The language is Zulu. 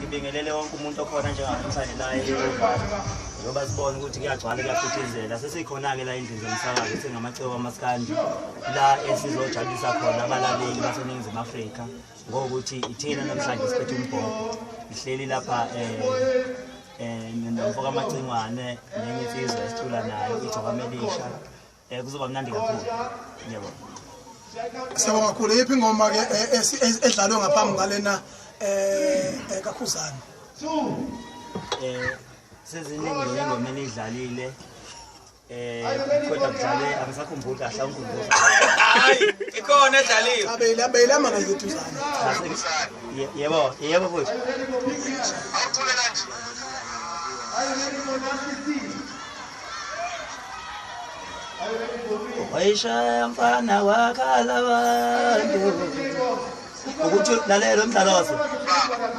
Ngibingelele wonke umuntu okhona njenganamhlanje la e-Oval. Njengoba sibona ukuthi kuyagcwala kuyaphithizela. Sesikhona-ke la endlini zomsakazo singamaciko kamaskandi la esizojabulisa khona abalaleli baseNingizimu Afrika ngokuthi ithina namhlanje siphethe umbhobho. Ngihleli lapha nomfo kaMacingwane nenye insizwa esicula nayo iGcokama Elisha. Kuzoba mnandi kakhulu. Ngiyabonga. Siyabonga kakhulu. Yiphi ingoma ke edlalwe ngaphambi kwalena kaKhuzani? Seziningi ingoma enidlalile. Kodwa kudlale angisakhumbuli kahle awungikhumbuza. Hayi, ikhona edlaliwe. Abeyila abeyilama ngayeduzane. Yebo, yebo futhi. Wayishaya mfana wakhala abantu. Ukuthi lalela umdlalo.